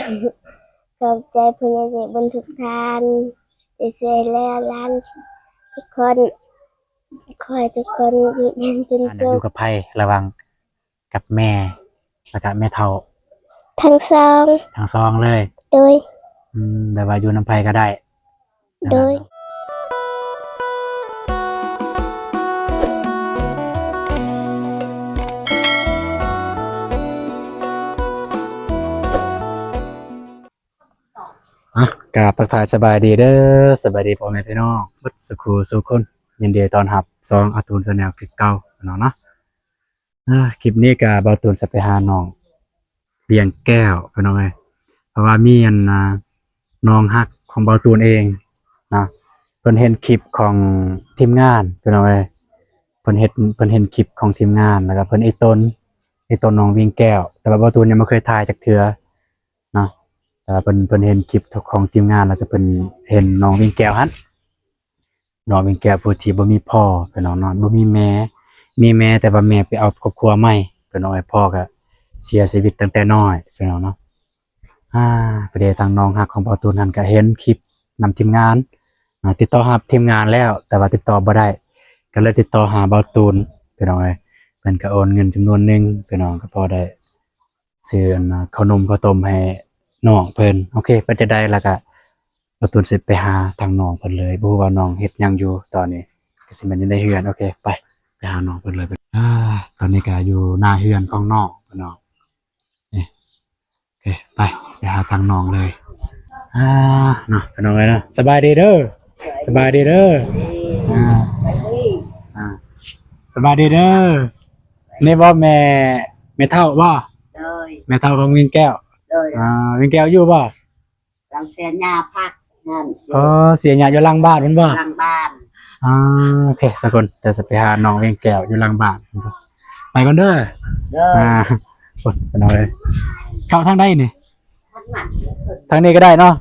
ຂອບໃຈຜູ້ໃຫຍ່ໃຈບຸນທຸກທ່ານ ທີ່ຊ່ວຍເຫຼືອຫຼານທຸກຄົນ. ຂໍໃຫ້ທຸກຄົນຢູ່ເຢັນເປັນສຸກ. ຢູ່ກັບໃຜ? ລະຫວ່າງກັບແມ່ ແລ້ວກະແມ່ເຖົ້າ? ທັງສອງ. ທັງສອງເລີຍ? ໂດຍ. ອືມ ແບບວ່າຢູ່ນຳໃຜກໍໄດ້? ໂດຍ. ອ່ະ ກາບທັກທາຍສະບາຍດີເດີ ສະບາຍດີພໍ່ແມ່ພີ່ນ້ອງເບິດສູ່ຄູ່ສູ່ຄົນ. ຍິນດີຕ້ອນຮັບຊ່ອງອາຕູນແຊນແນວຄືເກົ່າເນາະ. ອ່າ ຄລິບນີ້ກະບ່າວຕູນຊິໄປຫານ້ອງວຽງແກ້ວ ພີ່ນ້ອງເອີຍ. ເພາະວ່າມີອັນ ອ່າ ນ້ອງຮັກຂອງບ່າວຕູນເອງເນາະ ເພິ່ນເຫັນຄລິບຂອງທີມງານ ພີ່ນ້ອງເອີຍ. ເພິ່ນເຫັນ ເພິ່ນເຫັນຄລິບຂອງທີມງານ ແລ້ວກະເພິ່ນອີຕົນ ອີຕົນນ້ອງວຽງແກ້ວ ແຕ່ວ່າບ່າວຕູນຍັງບໍ່ເຄີຍຖ່າຍຈັກເທື່ອເນາະ. ແຕ່ວ່າເພິ່ນ ເພິ່ນເຫັນຄລິບຂອງທີມງານ ແລ້ວກະເພິ່ນເຫັນນ້ອງວຽງແກ້ວຫັ້ນ. ນ້ອງວຽງແກ້ວຜູ້ທີ່ບໍ່ມີພໍ່ ພີ່ນ້ອງເນາະ ບໍ່ມີແມ່ ມີແມ່ແຕ່ວ່າແມ່ໄປເອົາຄອບຄົວໃໝ່ ພີ່ນ້ອງເອີຍ. ພໍ່ກະເສຍຊີວິດຕັ້ງແຕ່ນ້ອຍ ພີ່ນ້ອງເນາະ. ອ່າ ພໍດີທາງນ້ອງຮັກຂອງບ່າວຕູນຫັ້ນກະເຫັນຄລິບນຳທີມງານເນາະ ຕິດຕໍ່ຫາທີມງານແລ້ວ ແຕ່ວ່າຕິດຕໍ່ບໍ່ໄດ້ ກະເລີຍຕິດຕໍ່ຫາບ່າວຕູນ ພີ່ນ້ອງເອີຍ. ເພິ່ນກະໂອນເງິນຈຳນວນໜຶ່ງ ພີ່ນ້ອງ ກະພໍໄດ້ ຊື້ອັນ ເຂົ້າໜົມເຂົ້າຕົ້ມໃຫ້ນ້ອງເພິ່ນ. ໂອເຄ ເປັນຈັ່ງໃດລະກະ ບ່າວຕູນຊິໄປຫາທາງນ້ອງເພິ່ນເລີຍ ບໍ່ຮູ້ວ່ານ້ອງເຮັດຫຍັງຢູ່ຕອນນີ້ ກະຊິແມ່ນຢູ່ໃນເຮືອນ. ໂອເຄ ໄປ ໄປຫານ້ອງເພິ່ນເລີຍ. ອ່າ ຕອນນີ້ກະຢູ່ໜ້າເຮືອນຂອງນ້ອງເພິ່ນເນາະ. ນີ້ ໂອເຄ ໄປ ໄປຫາທາງນ້ອງເລີຍ. ອ່າ ເນາະ ພີ່ນ້ອງເອີຍເນາະ ສະບາຍດີເດີ ສະບາຍດີເດີ. ອ່າ ອ່າ ສະບາຍດີເດີ. ນີ້ບໍ່ແມ່ ແມ່ເຖົ້າບໍ່? ໂດຍ. ແມ່ເຖົ້າຂອງວຽງແກ້ວ? ໂດຍ. ອ່າ ວຽງແກ້ວຢູ່ບໍ່? ຫຼັງເສຍຫຍ້າພັກນັ້ນ. ອໍ ເສຍຫຍ້າຢູ່ຫຼັງບ້ານພຸ້ນບໍ່? ຫຼັງບ້ານ. ອ່າ ໂອເຄ ທຸກຄົນ ດຽວຊິໄປຫານ້ອງວຽງແກ້ວຢູ່ຫຼັງບ້ານ. ໄປກ່ອນເດີ. ໂດຍ. ອ່າ ໂອ້ຍ ພີ່ນ້ອງເອີຍ ເຂົ້າທາງໃດນີ້? ທາງນັ້ນ ທາງນີ້ກໍໄດ້ເນາະ.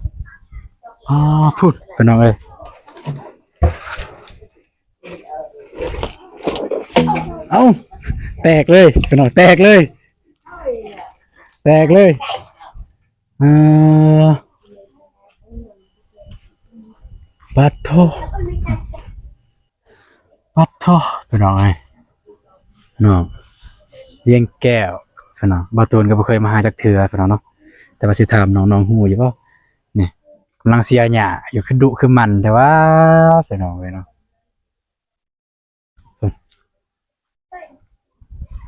ອໍ ພຸ້ນ ພີ່ນ້ອງເອີຍ. ເອົ້າ ແຕກເລີຍ ພີ່ນ້ອງ ແຕກເລີຍ ແຕກເລີຍ. ເອີ ປາດໂທ ປາດໂທ ພີ່ນ້ອງເອີຍ ເນາະ ວຽງແກ້ວ ພີ່ນ້ອງ. ບ່າວຕູນກໍບໍ່ເຄີຍມາຫາຈັກເທື່ອ ພີ່ນ້ອງເນາະ ແຕ່ວ່າຊິຖາມນ້ອງ ນ້ອງຮູ້ຢູ່ບໍ່? ນີ້ ກຳລັງເສຍຫຍ້າຢູ່ ຄືດຸຄືໝັ່ນແທ້ວ່າ ພີ່ນ້ອງເອີຍເນາະ.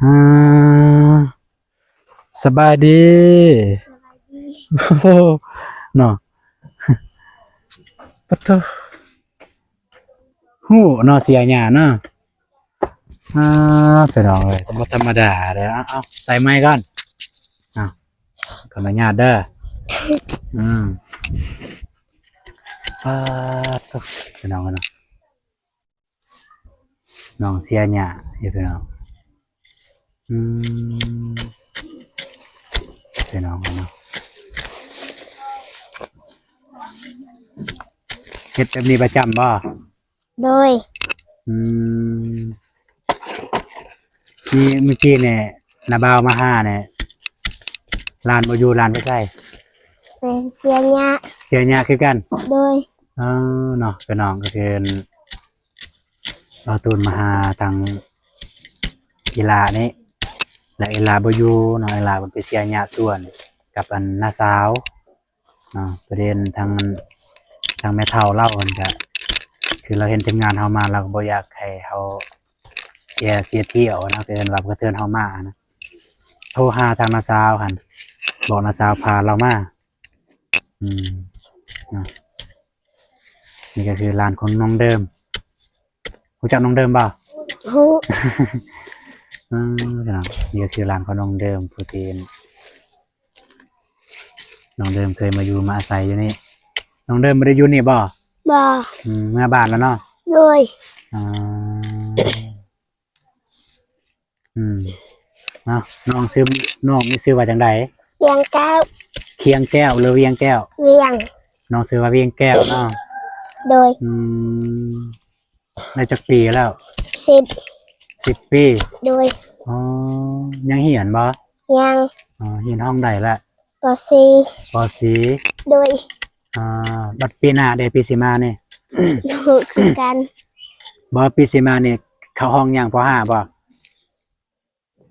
ອ່າ ສະບາຍດີ ສະບາຍດີ ໂອ້ ເນາະ ປາດໂທ ຮູ້ເນາະ ເສຍຫຍ້າເນາະ. ອ່າ ພີ່ນ້ອງເອີຍ ບໍ່ທຳມະດາເດ້. ເອົາ ເອົາ ໃສ່ໄມກ່ອນ ເອົາ ຂໍອະນຸຍາດເດີ. ອືມ ປາດໂທ ພີ່ນ້ອງເອີຍເນາະ ນ້ອງເສຍຫຍ້າຢູ່ ພີ່ນ້ອງ. ອືມ ພີ່ນ້ອງເນາະ ເຮັດແບບນີ້ປະຈຳບໍ່? ໂດຍ. ອືມ ນີ້ ມື້ກີ້ນີ້ ນ້າບ່າວມາຫານີ້ ຫຼານບໍ່ຢູ່ ຫຼານໄປໃສ? ໄປເສຍຫຍ້າ ເສຍຫຍ້າຄືກັນ. ໂດຍ. ເອີ ເນາະ ພີ່ນ້ອງ ກໍຄື ບ່າວຕູນມາຫາທາງອີ່ຫຼ້ານີ້ ແລ້ວອີ່ຫຼ້າບໍ່ຢູ່ເນາະ ອີ່ຫຼ້າເພິ່ນໄປເສຍຫຍ້າສວນກັບອັນນ້າສາວເນາະ. ປະເດັນທາງ ທາງແມ່ເຖົ້າລາວເພິ່ນກະ ຄືລາວເຫັນທີມງານເຮົາມາ ລາວກໍບໍ່ຢາກໃຫ້ເຮົາເສຍ ເສຍທ່ຽວນະ ເພິ່ນວ່າເພິ່ນເຊີນເຮົາມານະ ໂທຫາທາງນ້າສາວຫັ້ນ ບອກນ້າສາວພາລາວມາ. ອືມ ເນາະ ນີ້ກໍຄືຫຼານຂອງນ້ອງເດີມ. ຮູ້ຈັກນ້ອງເດີມບໍ່? ຮູ້. ເອີ ເນາະ ນີ້ກໍຄືຫຼານຂອງນ້ອງເດີມ ຜູ້ທີ່ນ້ອງເດີມເຄີຍມາຢູ່ມາອາໄສຢູ່ນີ້. ນ້ອງເດີມບໍ່ໄດ້ຢູ່ນີ້ບໍ່? ບໍ່. ອືມ ເມືອບ້ານແລ້ວເນາະ? ໂດຍ. ອ່າ ອືມ ເນາະ ນ້ອງຊື່ ນ້ອງນີ້ຊື່ວ່າຈັ່ງໃດ? ວຽງແກ້ວ. ຄຽງແກ້ວ ຫຼື ວຽງແກ້ວ? ວຽງ. ນ້ອງຊື່ວ່າວຽງແກ້ວເນາະ? ໂດຍ. ອືມ ໄດ້ຈັກປີແລ້ວ? ສິບ. ສິບປີ? ໂດຍ. ອໍ ຍັງຮຽນບໍ່? ຍັງ. ອໍ ຮຽນຫ້ອງໃດລະ? ປ ປໍສີ່ ປໍສີ່ ໂດຍ ອ່າ ບັດປີໜ້າເດ ປີຊິມານີ້? ບໍ່ຮູ້ຄືກັນ. ບໍ່ ປີຊິມານີ້ເຂົ້າຫ້ອງຫຍັງ ປໍຫ້າບໍ່?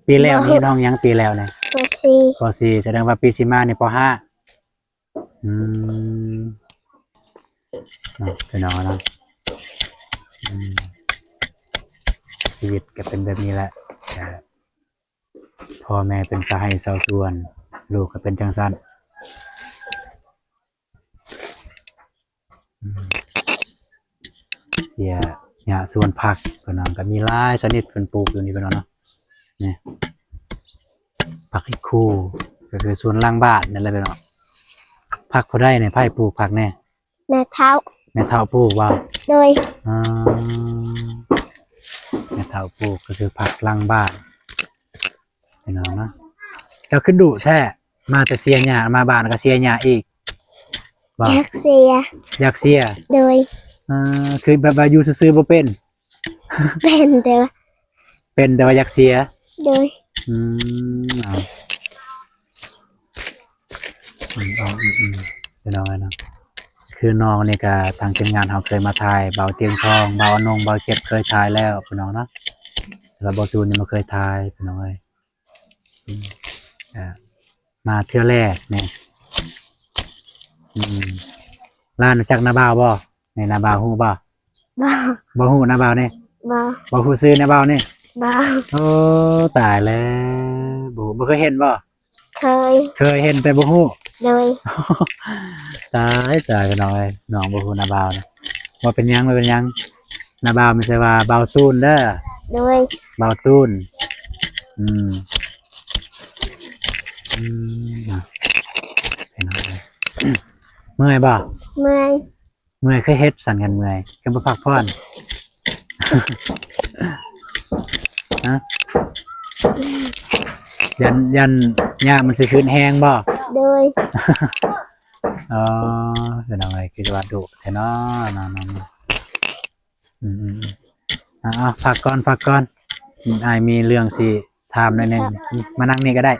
ປີແລ້ວນີ້ ບໍ່ ຮຽນຫ້ອງຫຍັງ ປີແລ້ວນີ້? ປໍສີ່ ປໍສີ່ ສະແດງວ່າປີຊິມານີ້ ປໍຫ້າ. ອືມ ເນາະ ພີ່ນ້ອງເນາະ ອືມ ຊີວິດກໍເປັນແບບນີ້ແຫຼະ ອ່າ ພໍ່ແມ່ເປັນຊາວໄຮ່ຊາວສວນ ລູກກໍເປັນຈັ່ງຊັ້ນ. ອືມ ເສຍຫຍ້າສວນຜັກ ພີ່ນ້ອງ ກໍມີຫຼາຍຊະນິດເພິ່ນປູກຢູ່ນີ້ ພີ່ນ້ອງເນາະ. ນີ້ ຜັກອີຄູ ກໍຄືສວນຫຼັງບ້ານນັ້ນແຫຼະ ພີ່ນ້ອງ. ຜັກຜູ້ໃດນີ້ ໃຜປູກຜັກນີ້? ແມ່ເຖົ້າ ແມ່ເຖົ້າປູກບໍ່? ໂດຍ ອືມ ແມ່ເຖົ້າປູກ ກໍຄືຜັກຫຼັງບ້ານ ພີ່ນ້ອງເນາະ. ເຈົ້າຄືດຸແທ້ ມາແຕ່ເສຍຫຍ້າ ມາບ້ານກໍເສຍຫຍ້າອີກບໍ່? ຢາກເສຍ ຢາກເສຍ ໂດຍ ເອີ ຄືແບບວ່າຢູ່ຊື່ໆບໍ່ເປັນ? ເປັນແຕ່ວ່າ ເປັນແຕ່ວ່າຢາກເສຍ ໂດຍ ອືມ ເອົາ ອືມ ເອົາ ອືມ ອືມ ພີ່ນ້ອງເອີຍເນາະ ຄືນ້ອງນີ້ກະທາງທີມງານເຮົາເຄີຍມາຖ່າຍ ບ່າວຕຽງທອງ ບ່າວອານົງ ບ່າວເຈັດ ເຄີຍຖ່າຍແລ້ວ ພີ່ນ້ອງເນາະ ແຕ່ວ່າບ່າວຕູນຍັງບໍ່ເຄີຍຖ່າຍ ພີ່ນ້ອງເອີຍ ອືມ ອ່າ ມາເທື່ອແລກນີ້ ອືມ ຫຼານຮູ້ຈັກນ້າບ່າວບໍ່? ນີ້ນ້າບ່າວຮູ້ບໍ່? ບໍ່ ບໍ່ຮູ້ນ້າບ່າວນີ້? ບໍ່ ບໍ່ຮູ້ຊື່ນ້າບ່າວນີ້? ບໍ່ ໂອ້ ຕາຍແລ້ວ ບໍ່ ບໍ່ເຄີຍເຫັນບໍ່? ເຄີຍ ເຄີຍເຫັນແຕ່ບໍ່ຮູ້ ໂດຍ ຕາຍ ຕາຍ ພີ່ນ້ອງເອີຍ ນ້ອງບໍ່ຮູ້ນ້າບ່າວນະ ບໍ່ເປັນຫຍັງ ບໍ່ເປັນຫຍັງ ນ້າບ່າວມີຊື່ວ່າບ່າວຕູນເດີ ໂດຍ ບ່າວຕູນ ອືມ ອືມ ນະ ພີ່ນ້ອງເອີຍ ເມື່ອຍບໍ່? ເມື່ອຍ ເມື່ອຍຄືເຮັດສັນກັນເມື່ອຍ ຄືບໍ່ພັກຜ່ອນ ຮະ ຢ້ານ ຢ້ານຫຍ້າມັນຊິຂຶ້ນແຮງບໍ່? ໂດຍ ອໍ ພີ່ນ້ອງເອີຍ ຄືວ່າດຸແທ້ເນາະ ເນາະ ເນາະ ເນາະ ອືມ ອືມ ອືມ ເອົາ ເອົາ ພັກກ່ອນ ພັກກ່ອນ ອືມ ອ້າຍມີເລື່ອງຊິຖາມໜ້ອຍໜຶ່ງ ອືມ ມານັ່ງນີ້ກໍໄດ້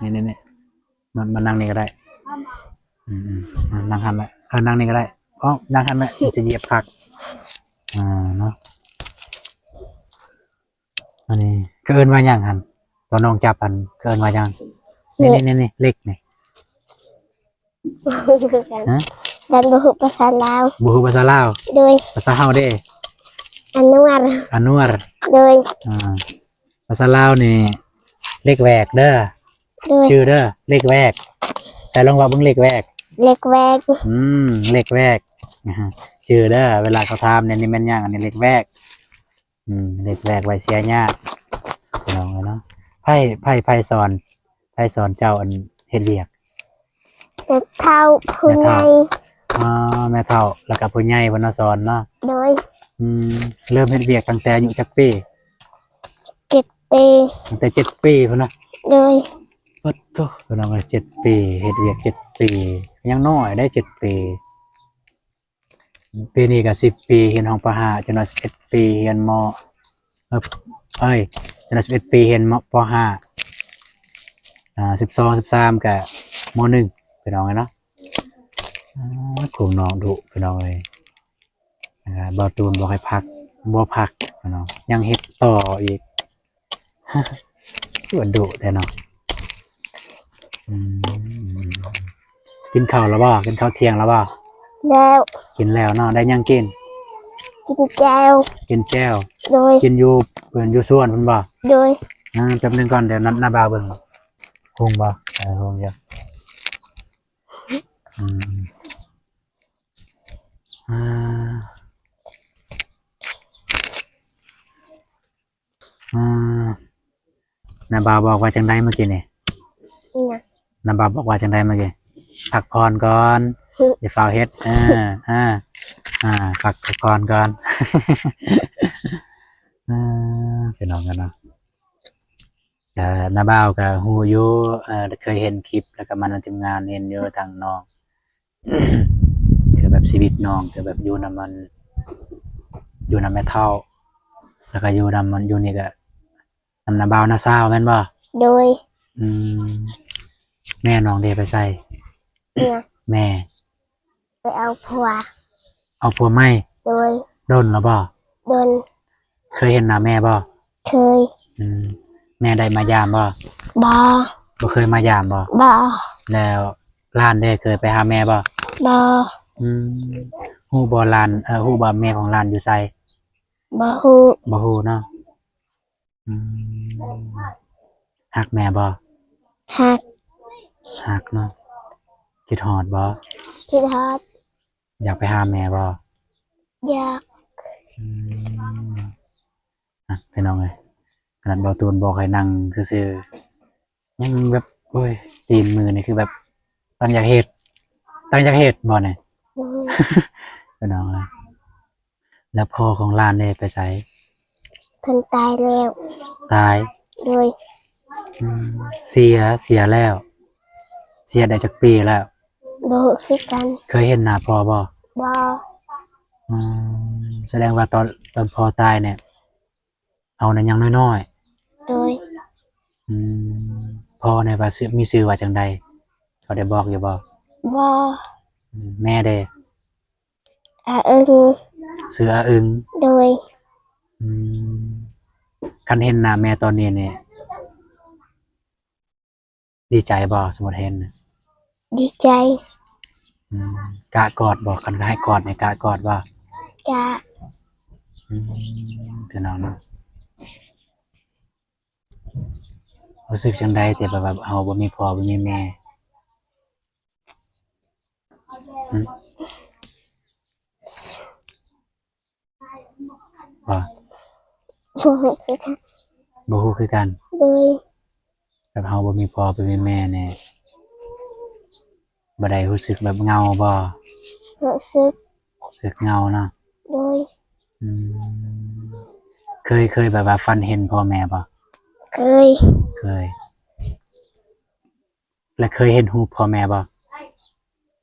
ນີ້ ນີ້ ນີ້ ມາ ມານັ່ງນີ້ກໍໄດ້ ອືມ ອືມ ມານັ່ງຫັ້ນແຫຼະ ເອີ ນັ່ງນີ້ກໍໄດ້ ເອົ້າ ນັ່ງຫັ້ນແຫຼະ ມັນຊິຢຽບຄັກ ອ່າ ເນາະ ອັນນີ້ເຂົາເອີ້ນວ່າຫຍັງຫັ້ນ? ຕອນນ້ອງຈັບຫັ້ນເຂົາເອີ້ນວ່າຫຍັງ? ນີ້ ນີ້ ນີ້ ນີ້ ເຫຼັກນີ້ ບໍ່ຮູ້ຄືກັນ ຮະ? ຢ້ານບໍ່ຮູ້ພາສາລາວ ບໍ່ຮູ້ພາສາລາວ ໂດຍ ພາສາເຮົາເດ້? ອານວດ ອານວດ ໂດຍ ອ່າ ພາສາລາວນີ້ ເຫຼັກແວກເດີ ໂດຍ ຈື່ເດີ ເຫຼັກແວກ ໃສ່ລອງເວົ້າເບິ່ງ ເຫຼັກແວກ ເຫຼັກແວກ ອືມ ເຫຼັກແວກ ຈື່ເດີ ເວລາເຂົາຖາມແນວນີ້ແມ່ນຫຍັງ ອັນນີ້ເຫຼັກແວກ ອືມ ເຫຼັກແວກໄວ້ເສຍຫຍ້າ ພີ່ນ້ອງເອີຍເນາະ ໃຜ ໃຜ ໃຜສອນ ໃຜສອນເຈົ້າ ອັນ ເຮັດວຽກ? ແມ່ເຖົ້າຜູ້ໃຫຍ່ ອໍ ແມ່ເຖົ້າ ແລ້ວກໍຜູ້ໃຫຍ່ເພິ່ນມາສອນເນາະ ໂດຍ ອືມ ເລີ່ມເຮັດວຽກຕັ້ງແຕ່ອາຍຸຈັກປີ? ເຈັດປີ ຕັ້ງແຕ່ເຈັດປີພຸ້ນນະ ໂດຍ ປະໂທ້ ພີ່ນ້ອງເອີຍ ເຈັດປີ ເຮັດວຽກເຈັດປີ ຍັງນ້ອຍເດ້ ເຈັດປີ ປີນີ້ກໍສິບປີ ຮຽນຫ້ອງ ປ.ຫ້າ ຈົນວ່າສິບເອັດປີ ຮຽນ ມ. ເອີຍ ເອີຍ ຈົນວ່າສິບເອັດປີ ຮຽນ ມ. ປ.ຫ້າ ອ່າ ສິບສອງ ສິບສາມ ກໍ ມ. ໜຶ່ງ ພີ່ນ້ອງເອີຍເນາະ ອ່າ ໂກງນ້ອງດຸ ພີ່ນ້ອງເອີຍ ອ່າ ບ່າວຕູນບອກໃຫ້ພັກ ບໍ່ພັກ ພີ່ນ້ອງ ຍັງເຮັດຕໍ່ອີກ. ຄືວ່າດຸແທ້ເນາະ ອືມ ກິນເຂົ້າແລ້ວບໍ່? ກິນເຂົ້າທ່ຽງແລ້ວບໍ່? ແລ້ວ ກິນແລ້ວເນາະ ໄດ້ຫຍັງກິນ? ກິນແຈ່ວ ກິນແຈ່ວ ໂດຍ ກິນຢູ່ ເພິ່ນຢູ່ສວນພຸ້ນບໍ່? ໂດຍ ອ່າ ແປັບໜຶ່ງກ່ອນ ດຽວນັດນ້າບ່າວເບິ່ງ ຮຸ່ງບໍ່? ເອີ ຮຸ່ງຢູ່ ອືມ ອ່າ ອ່າ ນ້າບ່າວບອກວ່າຈັ່ງໃດເມື່ອກີ້ນີ້? ອີຫຍັງ? ນ້າບ່າວບອກວ່າຈັ່ງໃດເມື່ອກີ້? ພັກຜ່ອນກ່ອນ ຢ່າຟ້າວເຮັດ ເອີ ເອີ ອ່າ ພັກ ພັກຜ່ອນກ່ອນ ເອີ ພີ່ນ້ອງກັນເນາະ ກໍນ້າບ່າວກໍຮູ້ຢູ່ ເອີ ເຄີຍເຫັນຄລິບ ແລ້ວກໍມານຳທີມງານ ເຫັນຢູ່ທາງນ້ອງ ຄືແບບຊີວິດນ້ອງ ຄືແບບຢູ່ນຳມັນ ຢູ່ນຳແມ່ເຖົ້າ ແລ້ວກໍຢູ່ນຳມັນ ຢູ່ນີ້ກໍນຳນ້າບ່າວນ້າສາວແມ່ນບໍ່? ໂດຍ ອືມ ແມ່ນ້ອງເດໄປໃສ? ແມ່ ແມ່ ໄປເອົາຜົວ. ເອົາຜົວໃໝ່? ໂດຍ. ດົນແລ້ວບໍ່? ດົນ. ເຄີຍເຫັນໜ້າແມ່ບໍ່? ເຄີຍ. ອືມ ແມ່ໄດ້ມາຢາມບໍ່? ບໍ່. ບໍ່ເຄີຍມາຢາມບໍ່? ບໍ່. ແລ້ວຫຼານເດ ເຄີຍໄປຫາແມ່ບໍ່? ບໍ່. ອືມ ຮູ້ບໍ່ຫຼານ ເອີ ຮູ້ບໍ່ແມ່ຂອງຫຼານຢູ່ໃສ? ບໍ່ຮູ້. ບໍ່ຮູ້ເນາະ. ອືມ ຮັກແມ່ບໍ່? ຮັກ. ຮັກເນາະ. ຄິດຮອດບໍ່? ຄິດຮອດ. ຢາກໄປຫາແມ່ບໍ່? ຢາກ. ອືມ ອ່ະ ພີ່ນ້ອງເອີຍ ຂະໜາດເບົາຕູນບອກໃຫ້ນັ່ງຊື່ໆ ຍັງແບບ ໂອ້ຍ ຕີນມືນີ້ຄືແບບ ຕັ້ງຢາກເຮັດ ຕັ້ງຢາກເຮັດບໍ່ນີ້? ໂດຍ. ພີ່ນ້ອງເອີຍ ແລ້ວພໍ່ຂອງຫຼານເດໄປໃສ? ເພິ່ນຕາຍແລ້ວ. ຕາຍ? ໂດຍ. ອືມ ເສຍ ເສຍແລ້ວ. ເສຍໄດ້ຈັກປີແລ້ວ? ບໍ່ຮູ້ຄືກັນ. ເຄີຍເຫັນໜ້າພໍ່ບໍ່? ບໍ່. ອືມ ສະແດງວ່າຕອນ ຕອນພໍ່ຕາຍນີ້ ເຮົານັ້ນຍັງນ້ອຍໆ. ໂດຍ. ອືມ ພໍ່ນີ້ວ່າຊື່ ມີຊື່ວ່າຈັ່ງໃດ? ເຂົາໄດ້ບອກຢູ່ບໍ່? ບໍ່. ອືມ ແມ່ເດ? ອາອຶງ. ຊື່ອາອຶງ. ໂດຍ. ອືມ ຄັນເຫັນໜ້າແມ່ຕອນນີ້ນີ້ ດີໃຈບໍ່? ສົມມຸດເຫັນ. ດີໃຈ. ອືມ ກະກອດບໍ່? ຄັນເຂົາໃຫ້ກອດນີ້ ກະກອດບໍ່? ກະ. ອືມ ພີ່ນ້ອງເນາະ ຮູ້ສຶກຈັ່ງໃດ ທີ່ແບບວ່າເຮົາບໍ່ມີພໍ່ບໍ່ມີແມ່? ຫຶ? ບໍ່ ບໍ່ຮູ້ຄືກັນ. ບໍ່ຮູ້ຄືກັນ. ໂດຍ. ແບບເຮົາບໍ່ມີພໍ່ບໍ່ມີແມ່ນີ້ ບໍ່ໄດ້ຮູ້ສຶກແບບເຫງົາບໍ່? ຮູ້ສຶກ. ຮູ້ສຶກເຫງົາເນາະ. ໂດຍ. ອືມ ເຄີຍ ເຄີຍແບບວ່າຝັນເຫັນພໍ່ແມ່ບໍ່? ເຄີຍ. ເຄີຍ. ແລະ ເຄີຍເຫັນຮູບພໍ່ແມ່ບໍ່?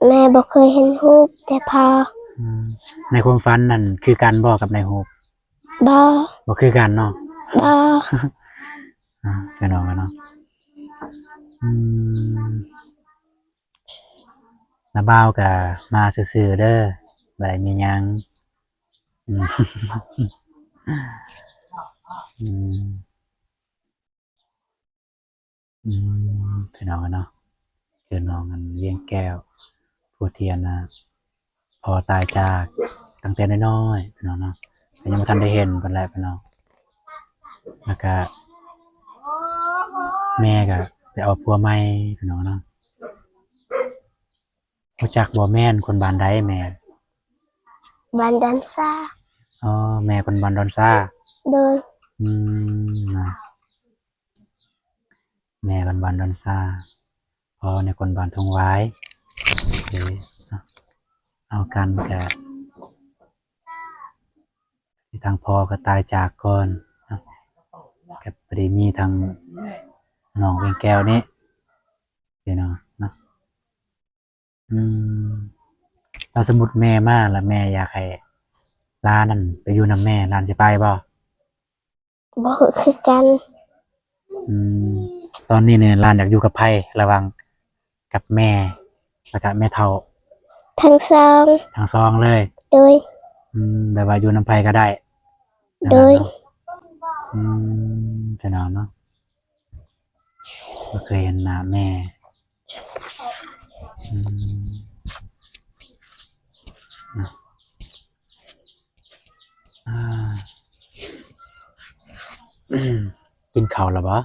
ແມ່ບໍ່ເຄີຍເຫັນຮູບ ແຕ່ພໍ່. ອືມ ໃນຄວາມຝັນນັ້ນຄືກັນບໍ່ກັບໃນຮູບ? ບໍ່. ບໍ່ຄືກັນເນາະ. ບໍ່. ອ່າ ພີ່ນ້ອງເນາະ ອືມ ນ້າບ່າວກະມາຊື່ໆເດີ ບໍ່ໄດ້ມີຫຍັງ. ອືມ ອືມ ອືມ ພີ່ນ້ອງເນາະ ຄືນ້ອງອັນວຽງແກ້ວ ຜູ້ທີ່ອັນນ່າ ພໍ່ຕາຍຈາກຕັ້ງແຕ່ນ້ອຍໆ ພີ່ນ້ອງເນາະ ແຕ່ຍັງບໍ່ທັນໄດ້ເຫັນເພິ່ນແຫຼະ ພີ່ນ້ອງ. ແລ້ວກະແມ່ກະໄປເອົາຜົວໃໝ່ ພີ່ນ້ອງເນາະ. ຮູ້ຈັກບໍ່ ແມ່ນຄົນບ້ານໃດແມ່? ບ້ານດອນຊາ. ອໍ ແມ່ຄົນບ້ານດອນຊາ. ໂດຍ. ອືມ ນະ ແມ່ເພິ່ນບ້ານດອນຊາ ພໍ່ນີ້ຄົນບ້ານທົ່ງຫວາຍ. ເອີ ເອົາກັນກະ ທາງພໍ່ກໍຕາຍຈາກກ່ອນເນາະ ກໍພໍດີມີທາງນ້ອງວຽງແກ້ວນີ້ ພີ່ນ້ອງເນາະ. ອືມ ຖ້າສົມມຸດແມ່ມາ ແລ້ວແມ່ຢາກໃຫ້ຫຼານນັ້ນໄປຢູ່ນຳແມ່ ຫຼານຊິໄປບໍ່? ບໍ່ຮູ້ຄືກັນ. ອືມ ຕອນນີ້ນີ້ຫຼານຢາກຢູ່ກັບໃຜ ລະຫວ່າງກັບແມ່ ແລ້ວກະແມ່ເຖົ້າ? ທັງສອງ. ທັງສອງເລີຍ? ໂດຍ. ອືມ ແບບວ່າຢູ່ນຳໃຜກໍໄດ້? ໂດຍ. ອືມ ພີ່ນ້ອງເນາະ ບໍ່ເຄີຍເຫັນໜ້າແມ່. ອືມ ນະ ອ່າ ກິນເຂົ້າແລ້ວບໍ່?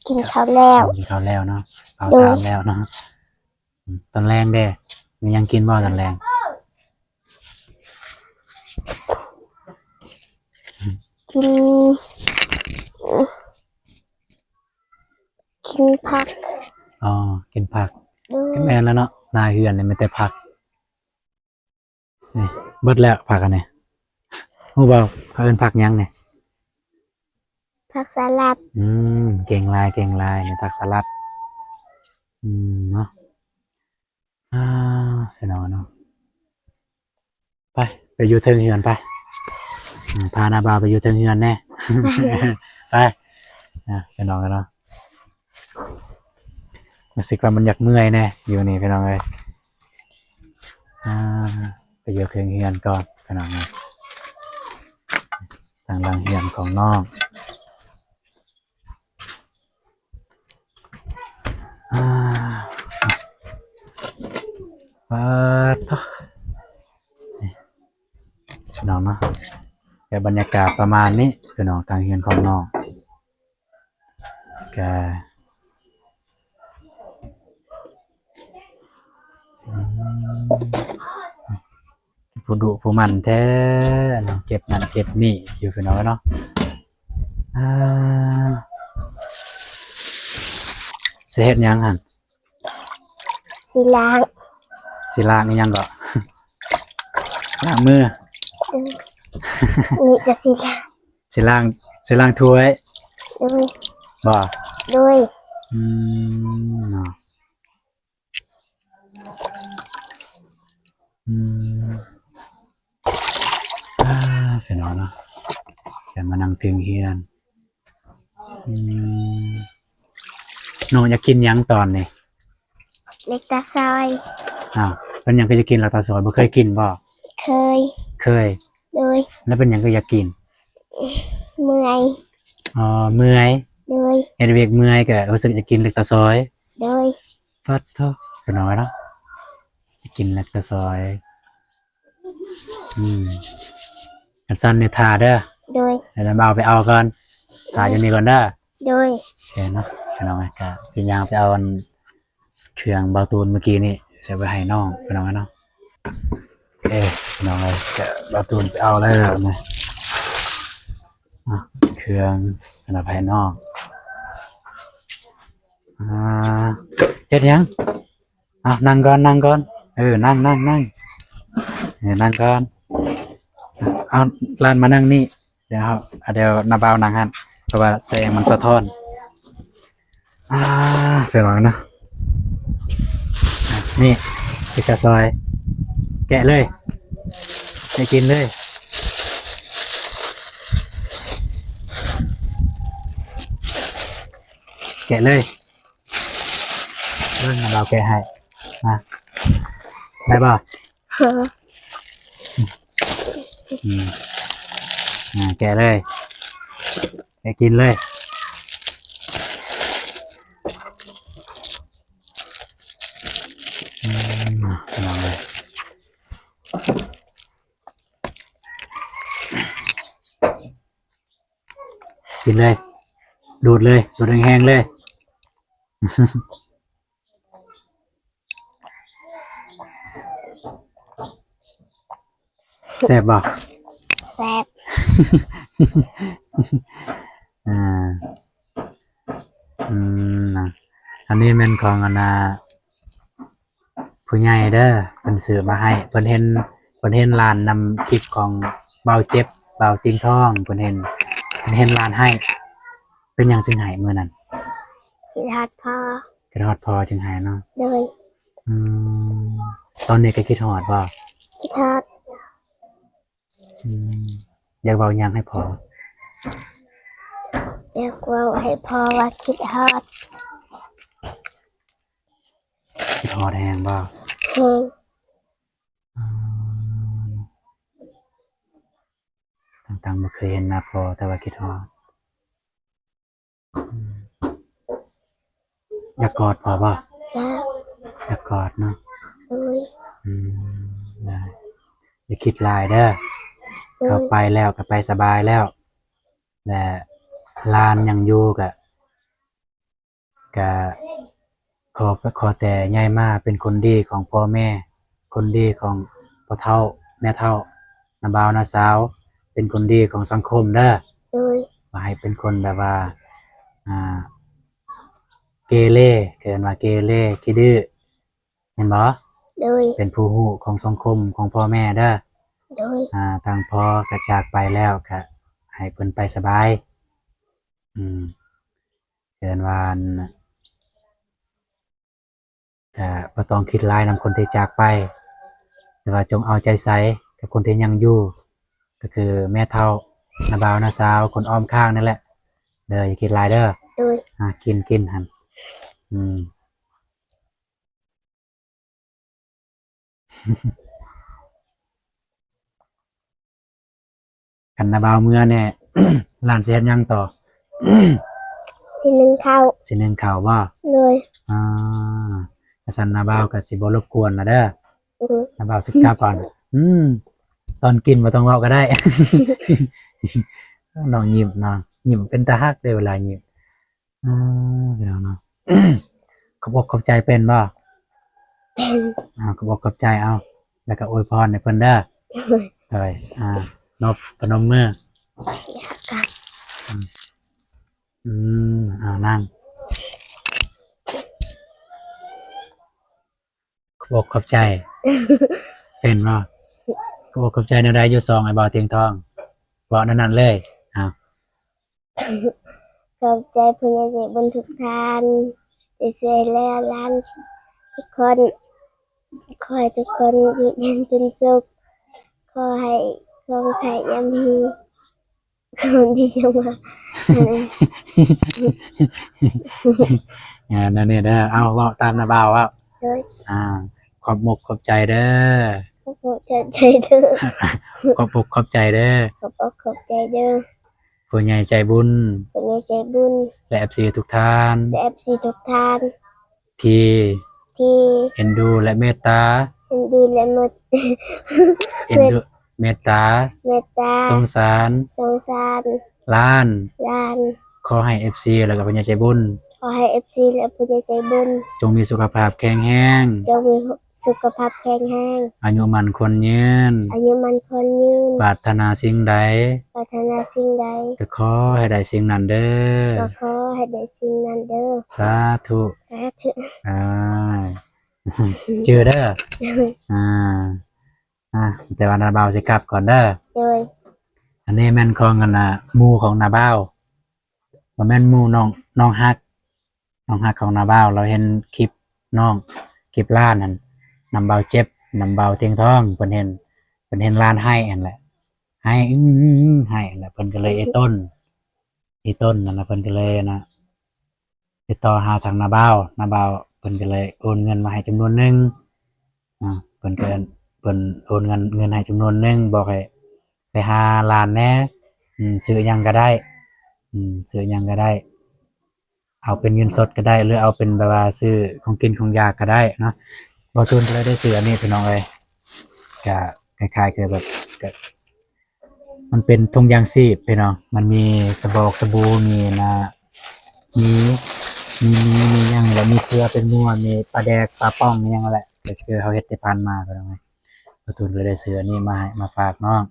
ກິນເຂົ້າແລ້ວ. ກິນເຂົ້າແລ້ວເນາະ ເຂົ້າ ໂດຍ ຕາມແລ້ວເນາະ. ອືມ ຕອນແລງເດ ມີຫຍັງກິນບໍ່ຕອນແລງ? ກິນ ກິນຜັກ. ອໍ ກິນຜັກ. ໂດຍ. ກໍແມ່ນແລ້ວເນາະ ໜ້າເຮືອນນີ້ມີແຕ່ຜັກ. ນີ້ ເບິດແລ້ວຜັກອັນນີ້ ຮູ້ບໍ່ ເຂົາເອີ້ນຜັກຫຍັງນີ້? ຜັກສະຫຼັດ. ອືມ ເກັ່ງຫຼາຍ ເກັ່ງຫຼາຍ ນີ້ຜັກສະຫຼັດ. ອືມ ເນາະ ອ່າ ພີ່ນ້ອງເນາະ ໄປ ໄປຢູ່ເທິງເຮືອນໄປ. ອືມ ພານ້າບ່າວໄປຢູ່ເທິງເຮືອນແດ່. ໄປ ອ່າ ພີ່ນ້ອງເນາະ. ຮູ້ສຶກວ່າມັນຢາກເມື່ອຍແດ່ຢູ່ນີ້ພີ່ນ້ອງເອີຍ. ອ່າ ໄປຢູ່ເທິງເຮືອນກ່ອນພີ່ນ້ອງເອີຍ, ທາງຫຼັງເຮືອນຂອງນ້ອງ. ອ່າ ປາດໂທ້ ພີ່ນ້ອງເນາະ, ແຕ່ບັນຍາກາດປະມານນີ້ພີ່ນ້ອງ, ທາງເຮືອນຂອງນ້ອງກະ ອືມ ຜູ້ດຸຜູ້ໝັ່ນແທ້ເນາະ, ເກັບນັ້ນເກັບນີ້ຢູ່ພີ່ນ້ອງເນາະ. ອ່າ ຊິເຮັດຫຍັງຫັ້ນ? ຊິລ້າງ. ຊິລ້າງອີ່ຫຍັງເກາະ? ລ້າງມື. ເອີ ນີ້ກະຊິລ້າງ. ຊິລ້າງ ຊິລ້າງຖ້ວຍ. ໂດຍ. ບໍ່? ໂດຍ. ອືມ ເນາະ. ອືມ ອ່າ ພີ່ນ້ອງເນາະ, ກະມານັ່ງເທິງເຮືອນ. ອືມ ນ້ອງຢາກກິນຫຍັງຕອນນີ້? ແລັກຕາຊອຍ. ອ້າວ ເປັນຫຍັງຄືຢາກກິນແລັກຕາຊອຍ? ບໍ່ເຄີຍກິນບໍ່? ເຄີຍ. ເຄີຍ. ໂດຍ. ແລ້ວເປັນຫຍັງຄືຢາກກິນ? ເມື່ອຍ. ອໍ ເມື່ອຍ. ໂດຍ. ເຮັດວຽກເມື່ອຍກະຮູ້ສຶກຢາກກິນແລັກຕາຊອຍ. ໂດຍ. ປາດໂທ້ ເປັນຫຍັງເນາະ ຢາກກິນແລັກຕາຊອຍ. ອືມ ຄັນຊັ້ນນີ້ຖ້າເດີ. ໂດຍ. ດຽວນ້າບ່າວໄປເອົາກ່ອນ, ຖ້າຢູ່ນີ້ກ່ອນເດີ. ໂດຍ. ໂອເຄເນາະ ພີ່ນ້ອງ, ກະຊິຍ່າງໄປເອົາອັນ ເຄື່ອງບ່າວຕູນມື້ກີ້ນີ້ ໃສ່ໄວ້ໃຫ້ນ້ອງພີ່ນ້ອງເນາະ. ເອີ ພີ່ນ້ອງເອີຍ ກະບ່າວຕູນໄປເອົາແລ້ວນະ. ອ່ະ ເຄື່ອງສຳລັບໃຫ້ນ້ອງ. ອ່າ ເຮັດຫຍັງ? ເອົາ ນັ່ງກ່ອນ ນັ່ງກ່ອນ. ເອີ ນັ່ງ ນັ່ງ ນັ່ງ. ເອີ ນັ່ງກ່ອນ. ເອົາ ຫຼານມານັ່ງນີ້. ດຽວ ດຽວນ້າບ່າວນັ່ງຫັ້ນ ເພາະວ່າແສງມັນສະທ້ອນ. ອ່າ ເປັນຫຍັງເນາະ. ອ່ະ ນີ້ ເປັນກະຊອຍ ແກະເລີຍ ໄດ້ກິນເລີຍ ແກະເລີຍ. ເບິ່ງ ດຽວແກະໃຫ້. ມາ ໄດ້ບໍ່? ຮະ ອືມ ອ່າ ແກະເລີຍ ແກະກິນເລີຍ. ອືມ ພີ່ນ້ອງເອີຍ ກິນເລີຍ ດູດເລີຍ ດູດແຮງໆເລີຍ. ແຊບບໍ່? ແຊບ. ອ່າ ອືມ ນະ ອັນນີ້ແມ່ນຂອງອັນນ່າ ຜູ້ໃຫຍ່ເດີ ເພິ່ນຊື້ມາໃຫ້. ເພິ່ນເຫັນ ເພິ່ນເຫັນຫຼານນຳຄລິບຂອງບ່າວເຈັບ ບ່າວຕິງທອງ ເພິ່ນເຫັນ ເພິ່ນເຫັນຫຼານໃຫ້. ເປັນຫຍັງຈຶ່ງໃຫ້ມື້ນັ້ນ? ຄິດຮອດພໍ່. ຄິດຮອດພໍ່ຈຶ່ງໃຫ້ເນາະ? ໂດຍ. ອືມ ຕອນນີ້ກໍຄິດຮອດບໍ່? ຄິດຮອດ. ອືມ ຢາກເວົ້າຫຍັງໃຫ້ພໍ່? ຢາກເວົ້າໃຫ້ພໍ່ວ່າຄິດຮອດ. ຄິດຮອດແຮງບໍ່? ແຮງ. ອືມ ທັງໆບໍ່ເຄີຍເຫັນໜ້າພໍ່ ແຕ່ວ່າຄິດຮອດ. ອືມ ຢາກກອດພໍ່ບໍ່? ຢາກ. ຢາກກອດເນາະ? ໂດຍ. ອືມ ໄດ້ ຢ່າຄິດຫຼາຍເດີ. ໂດຍ. ເຂົາໄປແລ້ວກໍໄປສະບາຍແລ້ວ ແລະ ຫຼານຍັງຢູ່ກໍ ກະຂໍ ຂໍແຕ່ໃຫຍ່ມາເປັນຄົນດີຂອງພໍ່ແມ່ ຄົນດີຂອງພໍ່ເຖົ້າແມ່ເຖົ້າ ນ້າບ່າວນ້າສາວ ເປັນຄົນດີຂອງສັງຄົມເດີ. ໂດຍ. ບໍ່ໃຫ້ເປັນຄົນແບບວ່າ ອ່າ ເກເລ ເອີ້ນວ່າເກເລ ຂີ້ດື້ ແມ່ນບໍ່? ໂດຍ. ເປັນຜູ້ຮູ້ຂອງສັງຄົມຂອງພໍ່ແມ່ເດີ. ໂດຍ. ອ່າ ທາງພໍ່ກໍຈາກໄປແລ້ວ ກໍໃຫ້ເພິ່ນໄປສະບາຍ. ອືມ ເອີ້ນວ່າ ກໍບໍ່ຕ້ອງຄິດຫຼາຍນຳຄົນທີ່ຈາກໄປ ແຕ່ວ່າຈົ່ງເອົາໃຈໃສ່ກັບຄົນທີ່ຍັງຢູ່ ກໍຄືແມ່ເຖົ້າ ນ້າບ່າວ ນ້າສາວ ຄົນອ້ອມຂ້າງນັ້ນແຫຼະເດີ. ຢ່າຄິດຫຼາຍເດີ. ໂດຍ. ອ່າ ກິນ ກິນຫັ້ນ. ອືມ. ຄັນນ້າບ່າວເມືອແນ່ ຫຼານຊິເຮັດຫຍັງຕໍ່? ຊິໜຶ້ງເຂົ້າ ຊິໜຶ້ງເຂົ້າບໍ່? ໂດຍ ອ່າ ຄັນຊັ້ນນ້າບ່າວກໍຊິບໍ່ລົບກວນລະເດີ. ອື ນ້າບ່າວຊິກັບກ່ອນ. ອືມ ຕອນກິນບໍ່ຕ້ອງເວົ້າກໍໄດ້. ນ້ອງຍິ້ມເນາະ, ຍິ້ມເປັນຕາຮັກເດ້ເວລາຍິ້ມ. ອ່າ ພີ່ນ້ອງເນາະ ຂອບອົກຂອບໃຈເປັນບໍ່? ເປັນ. ອ່າ ຂອບອົກຂອບໃຈເອົາ ແລ້ວກໍອວຍພອນໃຫ້ເພິ່ນເດີ. ໂດຍ ອ່າ ນົບ ປະນົມມື. ອືມ ອືມ ອ່າ ນັ່ງ. ຂອບອົກຂອບໃຈ ເປັນບໍ່? ຂອບອົກຂອບໃຈແນວໃດຢູ່ສອງອ້າຍບ່າວຕຽງທອງ? ເວົ້າແນວນັ້ນເລີຍ. ເອົາ ຂອບໃຈຜູ້ໃຫຍ່ໃຈບຸນທຸກທ່ານທີ່ຊ່ວຍເຫຼືອຫຼານທຸກຄົນ. ຂໍໃຫ້ທຸກຄົນຢູ່ເຢັນເປັນສຸກ. ຂໍໃຫ້ຄວາມໄຄຍາມີ ຄົນທີ່ຈະມາ ອ່າ ນັ້ນນີ້ເດີ. ເອົາ ເວົ້າຕາມນ້າບ່າວເວົ້າ. ໂດຍ ອ່າ ຂອບອົກຂອບໃຈເດີ. ຂອບອົກຂອບໃຈເດີ. ຂອບອົກຂອບໃຈເດີ. ຂອບອົກຂອບໃຈເດີ. ຜູ້ໃຫຍ່ໃຈບຸນ ຜູ້ໃຫຍ່ໃຈບຸນ ແລະ ເອັຟຊີ ທຸກທ່ານ ແລະ ເອັຟຊີ ທຸກທ່ານ ທີ່ ທີ່ ເອັນດູ ແລະ ເມດຕາ ເອັນດູ ແລະ ເມດ ເອັນດູ ເມດຕາ ເມດຕາ ສົງສານ ສົງສານ ຫຼານ ຫຼານ. ຂໍໃຫ້ ເອັຟຊີ ແລ້ວກໍຜູ້ໃຫຍ່ໃຈບຸນ ຂໍໃຫ້ ເອັຟຊີ ແລະ ຜູ້ໃຫຍ່ໃຈບຸນ ຈົ່ງມີສຸຂະພາບແຂງແຮງ ຈົ່ງມີ ສຸຂະພາບແຂງແຮງ ອາຍຸໝັ້ນຂວັນຍືນ ອາຍຸໝັ້ນຂວັນຍືນ ປາດຖະໜາສິ່ງໃດ ປາດຖະໜາສິ່ງໃດ ກໍຂໍໃຫ້ໄດ້ສິ່ງນັ້ນເດີ ກໍຂໍໃຫ້ໄດ້ສິ່ງນັ້ນເດີ ສາທຸ ສາທຸ. ອ່າ ຈື່ເດີ ອ່າ ອ່າ ແຕ່ວ່ານ້າບ່າວຊິກັບກ່ອນເດີ. ໂດຍ ອັນນີ້ແມ່ນຂອງ ອັນນ່າ ໝູ່ຂອງນ້າບ່າວ ບໍ່ແມ່ນໝູ່ ນ້ອງ ນ້ອງຮັກ ນ້ອງຮັກຂອງນ້າບ່າວ. ລາວເຫັນຄລິບນ້ອງ ຄລິບຫຼານຫັ້ນ ນຳບ່າວເຈັບ ນຳບ່າວຕຽງທອງ ເພິ່ນເຫັນ ເພິ່ນເຫັນຫຼານໄຫ້ຫັ້ນແຫຼະ ໄຫ້ ອື ໄຫ້ຫັ້ນແຫຼະ ເພິ່ນກໍເລີຍອີຕົນ ອີຕົນນັ້ນລະ ເພິ່ນກໍເລີຍນະ ຕິດຕໍ່ຫາທາງນ້າບ່າວ ນ້າບ່າວເພິ່ນກໍເລີຍໂອນເງິນມາໃຫ້ຈຳນວນໜຶ່ງ ອ່າ ເພິ່ນກໍ ເພິ່ນໂອນເງິນ ເງິນໃຫ້ຈຳນວນໜຶ່ງ ບອກໃຫ້ໄປຫາຫຼານແດ່ ອືມ ຊື້ຫຍັງກໍໄດ້ ອືມ ຊື້ຫຍັງກໍໄດ້ ເອົາເປັນເງິນສົດກໍໄດ້ ຫຼືເອົາເປັນແບບວ່າຊື້ຂອງກິນຂອງຢາກກໍໄດ້ເນາະ. ບ່າວຕູນກໍເລີຍໄດ້ຊື້ອັນນີ້ພີ່ນ້ອງເອີຍ ກະຄ້າຍໆຄືແບບ ກະ ມັນເປັນຖົງຢາງຊີບພີ່ນ້ອງ ມັນມີສະບອກສະບູ ມີນະ ມີ ມີໝີ ມີຫຍັງ ແລ້ວມີເກືອ ແປ້ງນົວ ມີປາແດກ ປາປ່ອງ ມີຫຍັງນັ້ນແຫຼະ ກໍຄືເຮົາເຮັດທີ່ຜ່ານມາພີ່ນ້ອງເອີຍ. ບ່າວຕູນກໍເລີຍໄດ້ຊື້ອັນນີ້ມາໃຫ້ ມາຝາກນ້ອງ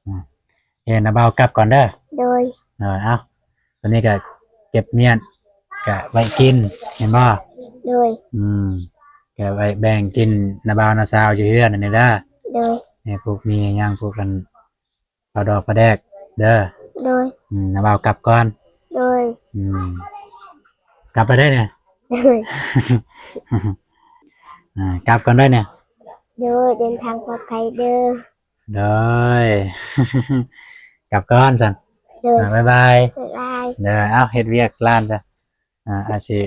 ອາ ເອີ ນ້າບ່າວກັບກ່ອນເດີ. ໂດຍ ເອີ ເອົາ ຕອນນີ້ກໍເກັບມ້ຽນ ກະໄວ້ກິນ ແມ່ນບໍ່? ໂດຍ ອືມ ກະໄວ້ແບ່ງກິນນ້າບ່າວນ້າສາວຢູ່ເຮືອນຫັ້ນນີ້ເດີ. ໂດຍ ໃຫ້ພວກມີຫຍັງ ພວກອັນ ປາດອກປາແດກເດີ. ໂດຍ ອືມ ນ້າບ່າວກັບກ່ອນ. ໂດຍ ອືມ ກັບໄປໄດ້ນີ້. ໂດຍ ອ່າ ກັບກ່ອນໄດ້ນີ້. ໂດຍ ເດີນທາງປອດໄພເດີ. ໂດຍ ກັບກ່ອນຊັ້ນ. ໂດຍ ອ່າ ບາຍບາຍ ບາຍບາຍ. ໂດຍ ເອົາ ເຮັດວຽກຮ້ານຊະ. ອ່າ ອາຊິ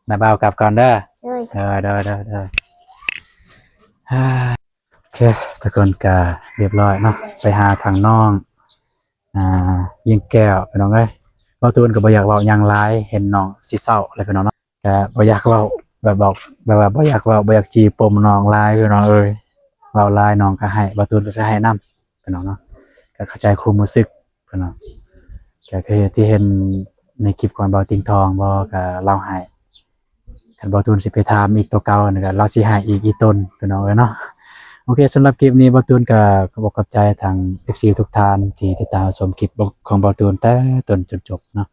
ນ້າບ່າວກັບກ່ອນເດີ. ໂດຍ ໂດຍ ໂດຍ ໂດຍ ໂດຍ. ໂອເຄ ທຸກຄົນກະຮຽບຮ້ອຍເນາະ ໄປຫາທາງນ້ອງ ອ່າ ຍິງແກ້ວ ພີ່ນ້ອງເອີຍ. ບ່າວຕູນກໍບໍ່ຢາກເວົ້າຫຍັງຫຼາຍ ເຫັນນ້ອງຊິເສົ້າແລ້ວ ພີ່ນ້ອງເນາະ ກະບໍ່ຢາກເວົ້າ ແບບບອກ ແບບວ່າບໍ່ຢາກເວົ້າ ບໍ່ຢາກຈີ່ປົມນ້ອງຫຼາຍ ພີ່ນ້ອງເອີຍ. ເວົ້າຫຼາຍນ້ອງກໍໄຫ້ ບ່າວຕູນກໍຊິໄຫ້ນຳ ພີ່ນ້ອງເນາະ ກໍເຂົ້າໃຈຄວາມຮູ້ສຶກ ພີ່ນ້ອງ. ກໍຄືທີ່ເຫັນໃນຄລິບຂອງບ່າວຕຽງທອງບໍ ກໍລາວໄຫ້ ຄັນບ່າວຕູນຊິໄປຖາມອີກຕົວເກົ່ານັ້ນກໍລາວຊິໃຫ້ອີກອີ່ຕົນ ພີ່ນ້ອງເອີຍເນາະ. ໂອເຄ ສຳລັບຄລິບນີ້ບ່າວຕູນກໍຂອບອົກຂອບໃຈທາງເອັຟຊີທຸກທ່ານທີ່ຕິດຕາມຮັບຊົມຄລິບຂອງບ່າວຕູນແຕ່ຕົ້ນຈົນຈົບເນາະ.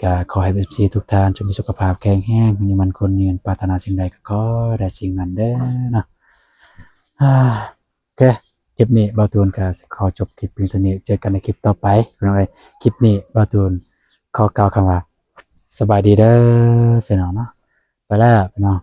ກໍຂໍໃຫ້ເອັຟຊີທຸກທ່ານຈົ່ງມີສຸຂະພາບແຂງແຮງ ອາຍຸໝັ້ນຂວັນຍືນ ປາດຖະໜາສິ່ງໃດກໍຂໍໄດ້ສິ່ງນັ້ນເດີເນາະ. ໂອເຄ ຄລິບນີ້ບ່າວຕູນກໍຊິຂໍຈົບຄລິບພຽງເທົ່ານີ້ ເຈີກັນໃນຄລິບຕໍ່ໄປ ພີ່ນ້ອງເອີຍ. ຄລິບນີ້ບ່າວຕູນຂໍກ່າວຄຳວ່າ ສະບາຍດີເດີ ພີ່ນ້ອງເນາະ. ໄປແລ້ວພີ່ນ້ອງ.